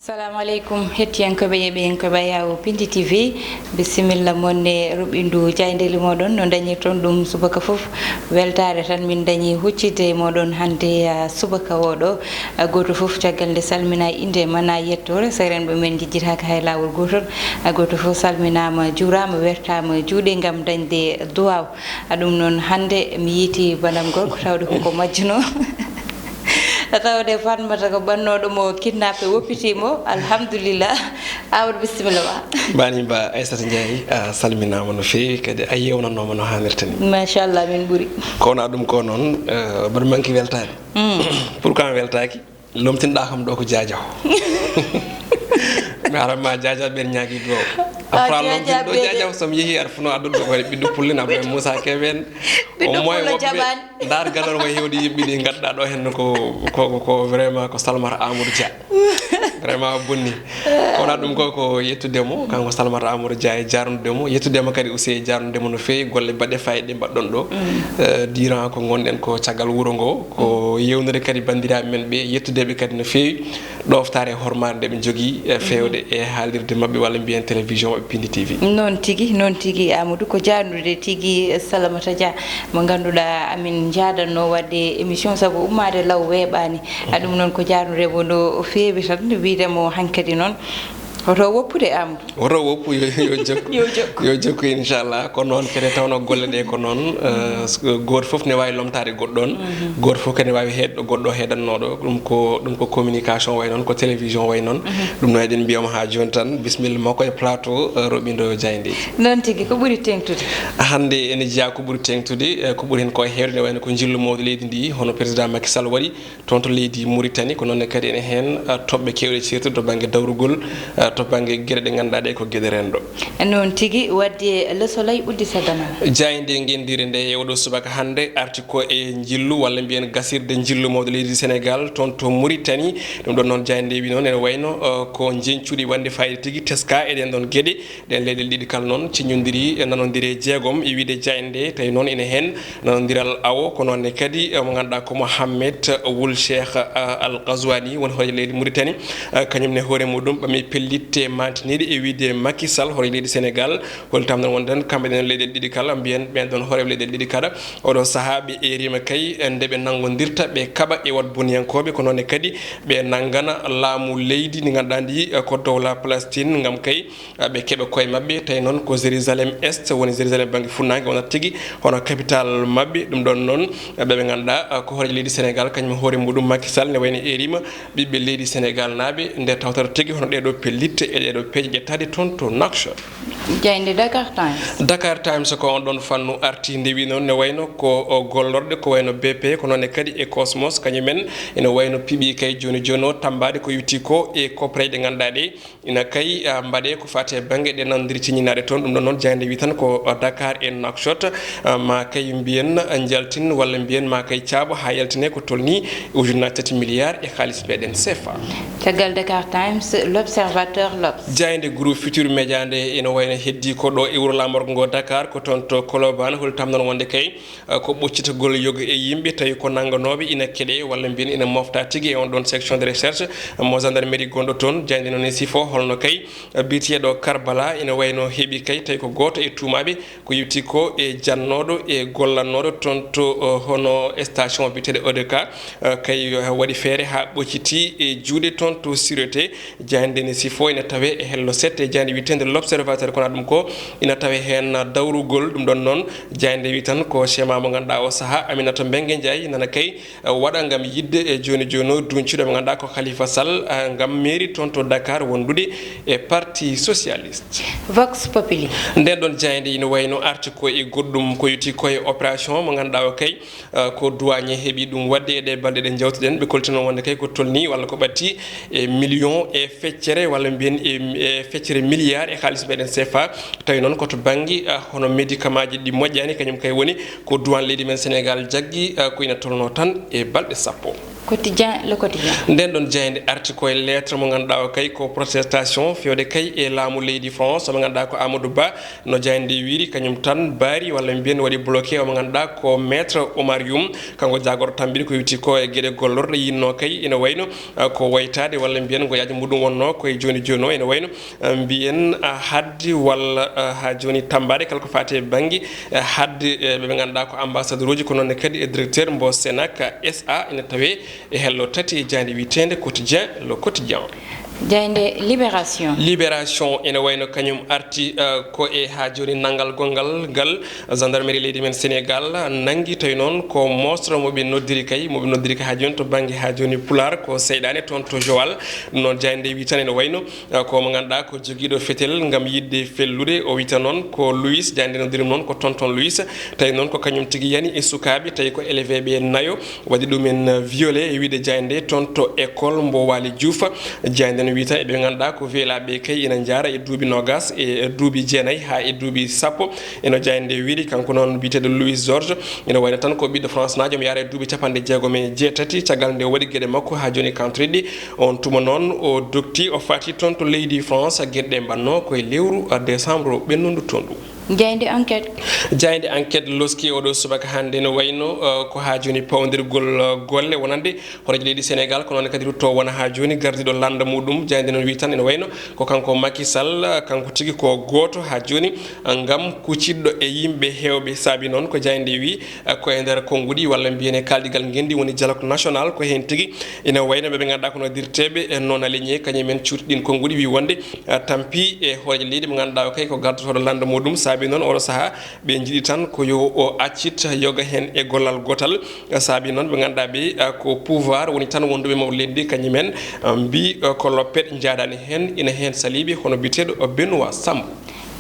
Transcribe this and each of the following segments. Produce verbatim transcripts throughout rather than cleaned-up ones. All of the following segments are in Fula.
Assalamu aleykum, hettiyankooɓe e ɓeyankooɓe Ayaw Pindi T V. Bisimilla mon e ruɓɓindu jaayndeeli mooɗon no dañirton ɗum subaka fof. Weltaare tan min dañi huccitde e mooɗon hannde, ah, subaka oɗo. Ah, gooto fof caggal nde salmina innde ma na yettoore, seerenɓe men njejjitaaka hay laawol gootol. Ah, gooto fof salminaama, juuraama, wertaama juuɗe ngam dañde duwaaw. Ah, ɗum noon hannde mi yiiti banam gorko tawde koko majjuno. Tawde Fatmata ko ɓannooɗo mo kidnappé woppiti mo. Alhamdulillah. Amadou, bisimilla ma. Bani ba Aissata Ndiaye, a salminaama no feewi, kadi a yewnanooma no haanirta ni. Machallah, min ɓuri. Ko wona ɗum ko noon, eh, mbaɗa manki weltaade. Mm. Pourquoi mi weltaaki? Lomtinɗaa kam ɗo ko Jaajaw. Mi haran ma Jaajaw ɓen ñaagi duwaw. A Ah, fala Jaajaw lomtin ɗo ɓe de. Jaajaw, so mi yehi aɗa funo addude ko ɓiɗɗo pulli na ɓe Moussa Kébé en. Ɓiɗɗo Au moins pullo woɓɓe jaɓaani. Ndar gadal way hewde yimɓe ɗi ngadduɗaa ɗo henno ko, ko, ko, ko vraiment ko Salmata Amadou Dia. Vraiment bonni. Ko wona ɗum ko, ko yettude mo, kanko Salmata Amadou Dia e jarnude mo, yettude mo kadi aussi e jarnude mo no feewi, golle baɗɗe fayida ɗe mbaɗɗon ɗo. Mm. Eh, durant ko ngonɗen ko caggal wuro ngo, ko yewnude kadi banndiraaɓe men ɓe, yettude ɓe kadi no feewi, ɗoftaare e hormaare nde ɓe njogii, e feewde e haalirde maɓɓe walla mbiyen télévision maɓɓe Pindi T V. Noon tigi, noon tigi, Amadou, ko jarnude tigi Salamata Dia, mo ngannduɗaa amin njaadanno waɗde émission sabu ummaade law weeɓaani. A ɗum noon ko jarnude mo no feewi tan, wiyde mo hankadi noon hoto woppude, Amadou. Woto woppu, yo, yo jokku. Yo jokku. Yo jokku, inchallah. Ko noon kadi tawno golle ɗe ko noon, eh, s-, gooto fof ne waawi lomtaade goɗɗo on. Mhm. Gooto fof kadi ne waawi heedɗo goɗɗo heedannooɗo. Ɗum ko, ɗum ko communication way noon, ko télévision way noon. Mhm. Ɗum noon eɗen mbiyamo haa jooni tan, bisimilla makko e plateau, eh, Roɓindo Jaayndeeji. Noon tigi, ko ɓuri teeŋtude? Hannde ene jeyaa ko ɓuri teeŋtude, eh, ko ɓuri heen ko heewde ne wayno ko njillu mawɗo leydi ndi, hono président Macky Sall waɗi. Toon to leydi Mauritanie, ko noon ne kadi ene heen, ah, toɓɓe keewɗe ceertude to bannge dawrugol, ah, to bannge geɗe ɗe ngannduɗaa ɗe ko geɗe renndo. Noon tigi, waɗde Le Soleil uddita damal. Jaaynde ngenndiire nde e oɗo subaka hannde arti ko e njillu walla mbiyen gasirde njillu mawɗo leydi Sénégal toon to Mauritanie. Ɗum ɗoon noon jaaynde wi noon ene wayno, ah, ko njeñcuɗi wonde fayida tigi teska e ɗeen ɗoon geɗe. Ɗeen leyɗeele ɗiɗi kala noon ciñondiri e nanondire jeegom e wiyde jaaynde, tawi noon ene heen nanondiral awo, ko noon ne kadi, eh, mo ngannduɗaa ko Mohamed Wul Cheikh, eh, Al Ghazouani, woni hooreejo leydi Mauritanie, eh, kañum ne hoore muɗum ɓami pellitte maantiniiɗe e wiyde Macky Sall, hooreejo leydi Sénégal, hollitam noon wonde tan kamɓe ɗeen leyɗeele ɗiɗi kala mbiyen ɓeen ɗoon hooreeɓe leyɗeele ɗiɗi kala, oɗo sahaa ɓe eeriima kay, eh, nde ɓe nanngondirta, ɓe kaɓa e waɗ boniyankooɓe, ko noon ne kadi ɓe nanngana laamu leydi ndi ngannduɗaa ndi, eh, ko dowla Palestine, ngam kay, ah, ɓe keɓa koye maɓɓe, tawi noon ko Jérusalem Est, woni Jérusalem bannge funnaange wonata tigi hono capital maɓɓe. Ɗum ɗoon noon, ah, ɓe ɓe ngannduɗaa, ah, ko hooreejo leydi Sénégal, kañum hoore muɗum Macky Sall ne wayno eeriima ɓiɓɓe leydi Sénégal naaɓe nde tawtata tigi hono ɗeeɗo pellitte e ɗeeɗo peeje ƴettaade toon to Nouakchott. Jaaynde Dakar Times. Dakar Times ko on ɗoon fannu arti nde wi noon ne wayno ko o gollorɗe ko wayno B P, ko noon ne kadi e Cosmos, kañumen ene wayno piɓi kay jooni jooni o tambaade ko yowti ko e koppareeje ɗe ngannduɗaa ɗe. Ina kay, ah, mbaɗee ko faati e bannge ɗe nanondiral ciññinaaɗe toon. Ɗum ɗoon noon, jaaynde wi tan ko, ah, Dakar e Nouakchott, ah, ma kay mbiyen, ah, njaltin walla mbiyen ma kay caaɓo haa yaltine ko tolnii ujunnaaji tati milliards e kaalis meɗen C F A. Caggal Dakar Times, L'Observateur, L'Obs. Jaaynde Groupe Futurs Médias nde ene wayno heddii ko ɗo e wuro laamorgo ngo Dakar, ko toon to Colobane, holtam noon wonde kay, eh, ko ɓoccitagol yoga e yimɓe, tawi ko nannganooɓe ina keɗee walla mbiyen ina mofta tigi e on ɗoon section de recherche mo gendarmerie gonɗo toon. Jaaynde noon e sifo holno kay, eh, biyeteeɗo Karbala ina wayno heɓi kay, tawi ko gooto e tuumaaɓe ko yewti ko e jannooɗo e gollannooɗo toon to, eh, hono station biyeteeɗo O D K, eh, kay, eh, waɗi feere haa ɓocciti e juuɗe toon to sûreté. Jaaynde nde sifo ina tawe e hello sette e jaaynde wiyeteende L'Observateur, kono ɗum ko ina tawe heen dawrugol. Ɗum ɗoon noon, jaaynde wi tan ko schéma mo ngannduɗaa o sahaa, Aminata Mbengue Ndiaye nana kay, eh, waɗa ngam yiɗde e jooni jooni o duñcuɗo mo ngannduɗaa ko Khalifa Sall, eh, ngam mairie toon to Dakar wondude e Parti Socialiste. Vox Populi. Nden ɗoon jaaynde ina wayno arti ko e goɗɗum ko yowti ko e opération mo ngannduɗaa o kay, eh, ko douanier heɓi ɗum waɗde e ɗe balɗe ɗe njawtuɗen. Ɓe kolti noon wonde kay ko tolni walla ko ɓatti e million e feccere walla mbiyen e, e feccere milliard e kaalis meɗen C F A. Tawi noon ko to bannge, eh, hono médicament ji ɗi moƴƴaani, kañum kay woni ko douane leydi men Sénégal jaggi, eh, ko ina tolno tan e balɗe sappo. Quotidien, le quotidien. Nden ɗon jaaynde arti ko e lettre mo ngannduɗaa o kay ko protestation fewde kay e laamu leydi France, mo ngannduɗaa ko Amadou Ba. No jaaynde nde wiiri, kañum tan baari walla mbiyen waɗi bloqué o mo ngannduɗaa ko Maître Oumar Youm. Kanko jaagorɗo tammbini ko yowiti ko e geɗe gollorɗe yinno kay ina wayno, ah, ko waytaade walla mbiyen ngoyaaji muɗum wonno ko e jooni jooni o ina wayno, ah, mbiyen, ah, haddi walla, ah, haa jooni tammbaade kala ko faati e bannge, ah, haddi, eh, ɓe ɓe ngannduɗaa ko ambassadeur uji, ko noon ne kadi e directeur mbo Sénac S A ina tawee e hello tati e jaaynde wiyeteende Quotidien, Le Quotidien. Jaaynde Libération. Libération ene wayno kañum arti, eh, ko e haa jooni nanngal gonngal ngal gendarmerie leydi men Sénégal nanngi, tawi noon ko mostre mo ɓe noddiri kay, mo ɓe noddiri kay haa jooni to bannge haa jooni Pulaar ko seyɗaane toon to Joal. Ɗum noon jaaynde nde wi tan ene wayno, eh, ko mo ngannduɗaa ko jogiiɗo fetel ngam yiɗde fellude, o wiyta noon ko Louis, jaaynde nde noddiri noon ko tonton Louis, tawi noon ko kañum tigi yani e sukaaɓe, tawi ko élevé ɓe nayo, waɗi ɗumen violé e wiyde jaaynde nde toon to école mbo Waly Diouf. Jaaynde nde no wiyta e ɓe ngannduɗaa ko violaaɓe kay ina njaara e duuɓi noogas e duuɓi jeenayi haa e duuɓi sappo. E no jaaynde nde wiiri, kanko noon biyeteeɗo Louis Georges, ina wayno tan ko ɓiɗɗo France naajo, omo yaara e duuɓi capanɗe jeegom e jeetati. Caggal nde o waɗi geɗe makko haa jooni kantoriɗi, on tuma noon o dogti, o faati toon to leydi France. Geɗe ɗe mbanno ko e lewru, uh, décembre ɓennundu toon ɗum. Jaaynde Enquête. Jaaynde Enquête loski oɗo subaka hannde no wayno, uh, ko haa jooni pawdirgol, uh, golle wonande hooreejo leydi Sénégal, ko noon kadi rutto wona haa jooni gardiiɗo lannda muɗum. Jaaynde noon wi tan ene wayno ko kanko Macky Sall, kanko tigi ko gooto haa jooni, ngam kucciɗɗo e yimɓe heewɓe. Saabi noon ko jaaynde wi, ko e nder konnguɗi walla mbiyen e kaaldigal ngenndi woni dialogue national, ko heen tigi ina wayno ɓe ɓe ngannduɗaa ko noddirteeɓe non aligné, kañum en cuuti ɗin konnguɗi wi wonde, ah, tampi e hooreejo leydi mo ngannduɗaa o kay ko gardotooɗo lannda muɗum. Saabi noon oɗo sahaa ɓe njiɗi tan ko yo o accit yoga heen e gollal gootal. Saabi noon ɓe ngannduɗaa ɓe, ah, ko pouvoir woni tan wonduɓe mawɗo leydi ndi, kañum en, ah, mbi, ah, ko loppet njaadaani heen, ina heen saliiɓe hono biyeteeɗo Benoît Sambou.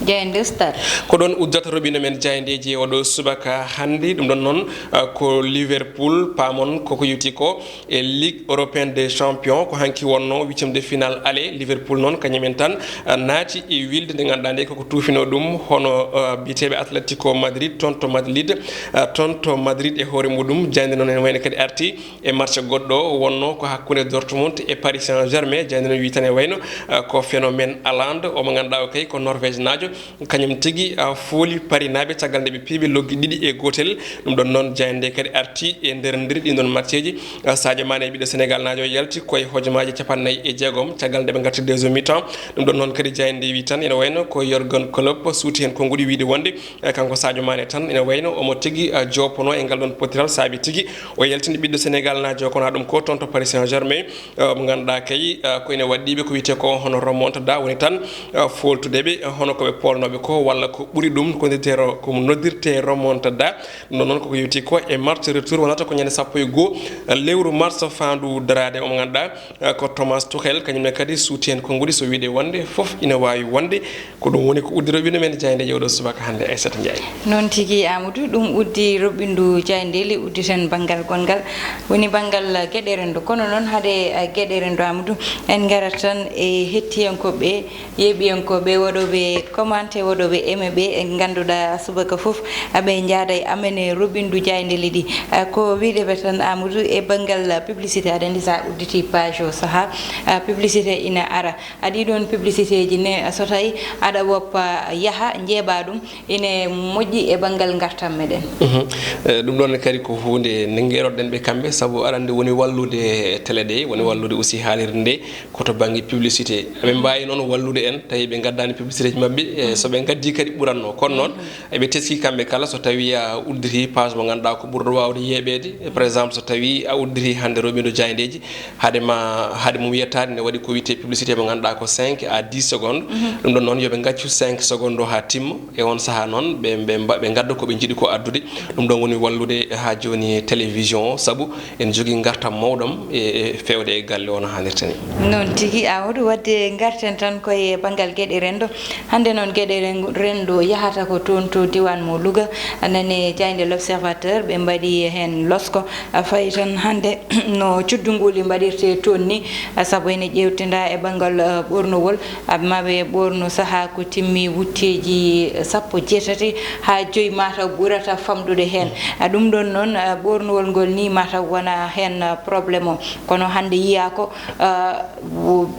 Jaaynde Stade. Ko ɗoon uddata roɓindo men jaayndeeji oɗo subaka hannde. Ɗum ɗoon noon, ah, ko Liverpool, paamon koko yowti ko e Ligue européenne des champions, ko hanki wonno huitième de finale aller. Liverpool noon kañum en tan, ah, naati e wilde nde ngannduɗaa nde koko tuufino ɗum hono, ah, biyeteeɓe Atletico Madrid toon to Madrid, ah, toon to Madrid e hoore muɗum. Jaaynde noon ene wayno kadi arti e match goɗɗo wonno ko hakkunde Dortmund e Paris Saint-Germain. Jaaynde noon wi tan e wayno, ah, ko phénomène Haaland, omo ngannduɗaa o kay ko Norvège naajo. Kañum tigi, ah, fooli Paris naaɓe caggal nde ɓe piiɓe loggi ɗiɗi e gootel. Ɗum ɗoon noon jaaynde nde kadi arti e nder nder ɗin ɗoon matcheji. Ah, Sadio Mané ɓiɗɗo Sénégal naajo yalti koye hojomaaji capannayyi e jeegom caggal nde ɓe ngarti deuxième mi-temps. Ɗum ɗoon noon kadi jaaynde nde wi tan ene wayno ko Jurgen Klopp suuti heen konnguɗi wiide wonde, eh, kanko Sadio Mané tan ene wayno omo tigi, ah, joopono e ngal ɗoon pottiral saabi tigi o yaltini ɓiɗɗo Sénégal naajo ko na ɗum ko toon to Paris Saint-Germain. Eh, mo ngannduɗaa kay, eh, ko ene waɗɗiiɓe ko wiyetee ko hono remontada woni tan, eh, fooltude ɓe, eh, hono ko ɓe poolnooɓe ko, walla ko ɓuri ɗum, ko noddirtee ro-, ko noddirtee remontada. Ɗum ɗoon noon koko yowti ko e match retour wonata ko ñande sappo e goo, eh, lewru mars faandu daraade. Omo ngannduɗaa, eh, ko Thomas Tuchel, kañum ne kadi suuti heen konnguɗi so wiyde wonde fof ina waawi wonde. Ko ɗum woni ko uddi roɓindo men jaayndeeji oɗo subaka hannde, Aissata Ndiaye. Noon tigi, Amadou, ɗum uddi roɓindu jaayndeeli, udditen banngal gonngal, woni banngal geɗe renndo. Kono noon, hade, eh, geɗe renndo, Amadou, en ngarat tan e hettiyankooɓe, yeeɓiyankooɓe, waɗooɓe commenté, waɗooɓe aimé ɓe, e ngannduɗaa subaka fof aɓe njaada e amen e roɓindu jaayndeeli ɗi. Eh, ko wiyde ɓe tan, Amadou, e banngal publicité, aɗa anndi so a udditi page o sahaa, eh, publicité ina ara. Aɗa yiɗi ɗoon publicité ji ne, so tawi aɗa woppa yaha njeeɓa ɗum, ine moƴƴi e banngal ngartam meɗen. Mhm. Eh, ɗum ɗoon ne kadi ko huunde nde ngeroɗen ɓe kamɓe, sabu aɗa anndi woni wallude télé ɗe, woni wallude aussi haalirde nde, ko to bannge publicité. Aɓe mbaawi noon wallude en, tawi ɓe ngaddaani publicité ji maɓɓe, eh, so ɓe ngaddii kadi ɓuratno. Kono noon, eɓe teski kamɓe kala, so tawi a udditi page mo ngannduɗaa ko ɓurɗo waawde yeeɓeede, eh, par exemple, so tawi a udditi hannde roɓindo jaayndeeji, hade ma, hade mum yettaade ne waɗi ko wiyetee publicité mo ngannduɗaa ko cinq à dix secondes. Mhm. Ɗum ɗoon noon yo ɓe ngaccu cinq secondes o haa timma. E on sahaa noon ɓe, ɓe mba-, ɓe ngadda ko ɓe njiɗi ko addude. Ɗum ɗoon woni wallude haa jooni télévision o, sabu en njogii ngartam mawɗam e, e feewde e galle o no haanirta ni. Noon tigi, Amadou, waɗde ngarten tan koye banngal geɗe renndo. Hannde Noon geɗe ren-, renndo yahata ko toon to diiwaan mo Louga, nane jaaynde L'Observateur, ɓe mbaɗi heen losko, a fayi tan hannde no cuddu nguuli mbaɗirtee toon ni, a sabu ene ƴeewtinda e banngal, eh, ɓoornowol, a maɓe ɓoorno sahaa ko timmi wutteeji sappo jeetati haa joyi mataw ɓurata famɗude heen. A ɗum ɗoon noon, eh, ɓoornowol ngol ni mataw wona heen, eh, problème o. Kono hannde yiyaa ko, eh,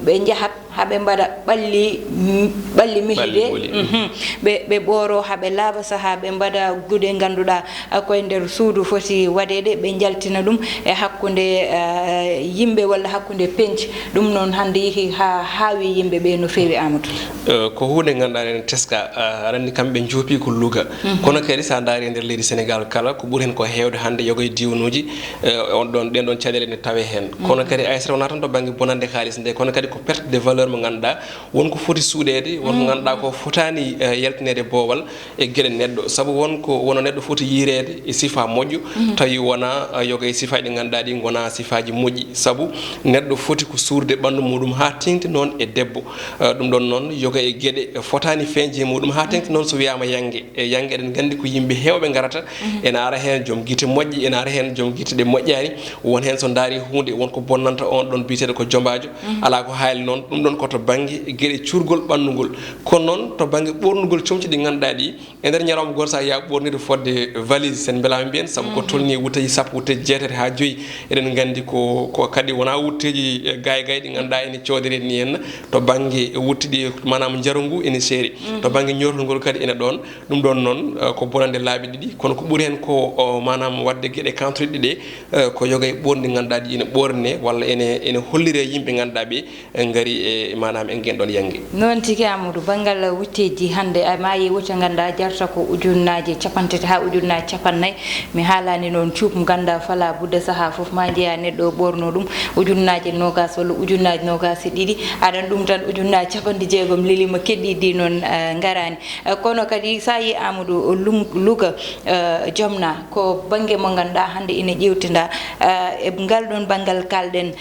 ɓe njahat haa ɓe mbaɗa ɓalli, ɓalli mehide. Ɓalli moli. Mhm. Ɓe, ɓe ɓooro haa ɓe laaɓa sahaa, ɓe mbaɗa gude ngannduɗaa, ah, koye nder suudu foti waɗeede, ɓe njaltina ɗum e hakkunde, ah, yimɓe walla hakkunde penci. Ɗum noon hannde yehi haa haawi yimɓe ɓe no feewi, Amadou. Eh, ko huunde ngannduɗaa ene teska, ah, aɗa anndi kamɓe njoopi ko Louga. Mhm. Kono kadi so a ndaari e nder leydi Senegaal kala, ko ɓuri heen ko heewde hannde yoga e diiwanuuji, eh, on ɗoon, ɗeen ɗoon caɗeele ene tawee heen. Kono kadi hay so wonaa tan to bannge bonannde kaalis nde, kono kadi ko perte de valeur mo ngannduɗaa won ko foti suuɗeede, won ko ngannduɗaa ko fotaani, eh, yaltineede boowal e geɗe neɗɗo. Sabu won ko, won no neɗɗo foti yiyreede e sifaa moƴƴo, tawi wonaa, eh, yoga e sifaaji ɗi ngannduɗaa ɗi ngonaa sifaaji moƴƴi. Sabu neɗɗo foti ko suurde ɓanndu muɗum haa teeŋti noon e debbo. Eh, ɗum ɗoon noon, yoga e geɗe fotaani feeñde e muɗum haa teeŋti noon so wiyaama yannge. E yannge eɗen nganndi ko yimɓe heewɓe ngarata, ene ara heen joom gite moƴƴe, ene ara heen joom gite ɗe moƴƴaani. Won heen so ndaari huunde, won ko bonnanta on ɗoon biyeteeɗo ko jombaajo, alaa ko haali noon. Ɗum ɗoon ko to bannge geɗe cuurgol ɓanndungol. Kono noon to bannge ɓoornugol comci ɗi ngannduɗaa ɗi, e nder ñalawma gooto so a yiyaa ɓoorniiɗo fodde valise, sen mbelaama mbiyen, sabu ko tolnii wutteeji sappo, wutteeji jeetati haa joyi. Eɗen nganndi ko, ko kadi wonaa wutteeji, eh, gaay gaay ɗi ngannduɗaa ene coodoree ni henna. To bannge wutte ɗi, maanaam njaru ngu ene seeri. To bannge ñootol ngol kadi ene ɗoon. Ɗum ɗoon noon, eh, ko bonannde laabi ɗiɗi, kono ko ɓuri heen ko, o, maanaam waɗde geɗe kantoriɗe ɗe, eh, ko yoga e ɓoorni ngannduɗaa ɗi ene ɓoorne walla ene, ene holliree yimɓe ngannduɗaa ɓe, eh, ngari e, maanaam e ngeen ɗoon yannge. Noon tigi, Amadou, banngal wutteeji hannde, a maayi wutte ngannduɗaa jarata ko ujunnaaje capanɗe tati haa ujunnaaje capannayyi. Mi haalaani noon cuup ngannduɗaa fala budda sahaa fof ma njeyaa neɗɗo o ɓoorno ɗum. Ujunnaaje noogaas walla ujunnaaje noogaas e ɗiɗi. Aɗan ɗum tan ujunnaaje capanɗe jeegom lelii ma keɗɗi ɗi noon, eh, ngaraani. Eh, kono kadi, so a yii Amadou Lum-, Louga, eh, jomna, ko bannge mo ngannduɗaa hannde ina ƴeewtinda, eh, e ngal ɗoon banngal kalɗen,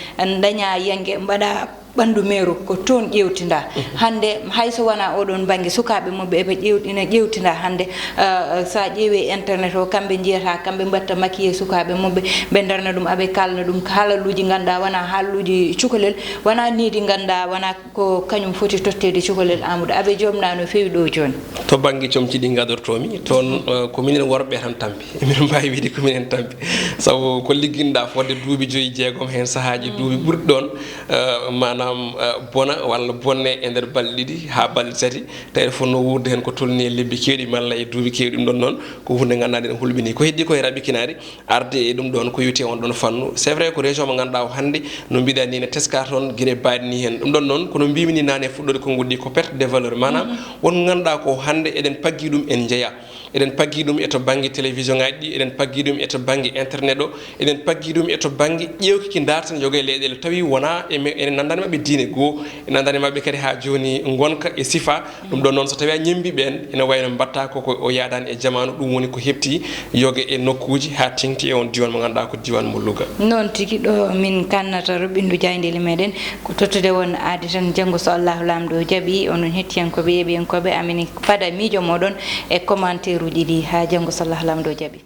daña yannge, mbaɗa ɓanndu meeru, ko toon ƴeewtinda. Hannde, hay so wonaa oɗoon bannge, sukaaɓe maɓɓe eɓe ƴeew-, ina ƴeewtinda hannde, eh, so a ƴeewi internet o, kamɓe njiyata, kamɓe mbatta makiye sukaaɓe maɓɓe, ɓe ndarna ɗum, aɓe kaalna ɗum haaluuji ngannduɗaa wonaa haaluuji cukalel, wonaa nii ɗi ngannduɗaa, wonaa ko kañum foti totteede cukalel Amadou. Aɓe jomna no feewi ɗo jooni. To bannge comci ɗi ngadortoomi, toon, eh, ko minen worɓe tan tampi. Emin mbaawi wiyde ko minen tampi. Sabu ko ligginɗaa fodde duuɓi joyi, jeegom, heen sahaaji duuɓi ɓurɗi ɗoon, eh, maanaam, eh, bona walla bonne e nder balɗe ɗiɗi haa balɗe tati. Tawi fotnoo wuurde heen ko tolnii e lebbi keewɗi malla e duuɓi keewɗi. Ɗum ɗoon noon ko huunde ngannduɗaa nde hulɓinii. Ko heddii ko e raɓɓikinaade, arde e ɗum ɗoon ko yowiti on ɗoon fannu. C'est vrai ko région mo ngannduɗaa o hannde, no mbiɗa ni, ne teska toon gila baaɗi ni heen. Ɗum ɗoon noon, kono mbimi ni naane e fuɗɗoode konngol ɗi, ko perte de valeur. Maanaam, won ko ngannduɗaa ko hannde eɗen paggi ɗum en njeya. Eɗen paggi ɗum e to bannge télévision ŋaaji ɗi, eɗen paggi ɗum e to bannge internet o, eɗen paggi ɗum e to bannge ƴeewki ki ndarten yoga e leyɗeele. Tawi wonaa e me-, ene nanndani maɓɓe diine goo, ene nanndani maɓɓe kadi haa jooni ngonka e sifa. Ɗum ɗoon noon, so tawii a ñemmbi ɓeen, ene wayi no mbaɗta ko, ko o yaadaani e jamaanu, ɗum woni ko heɓti yoga e nokkuuji haa teeŋti e on diiwaan mo ngannduɗaa ko diiwaan mo Louga. Noon tigi, ɗo min kannata ro ɓinndu jaayndeeli meɗen, ko tottude won aadi tan, janngo so Allahu Laamɗo jaɓi, onon hettiyankooɓe, yeeɓiyankooɓe, amin pada miijo moɗon e commentaire uji ɗi, haa janngo so Allahu Laamɗo jaɓi.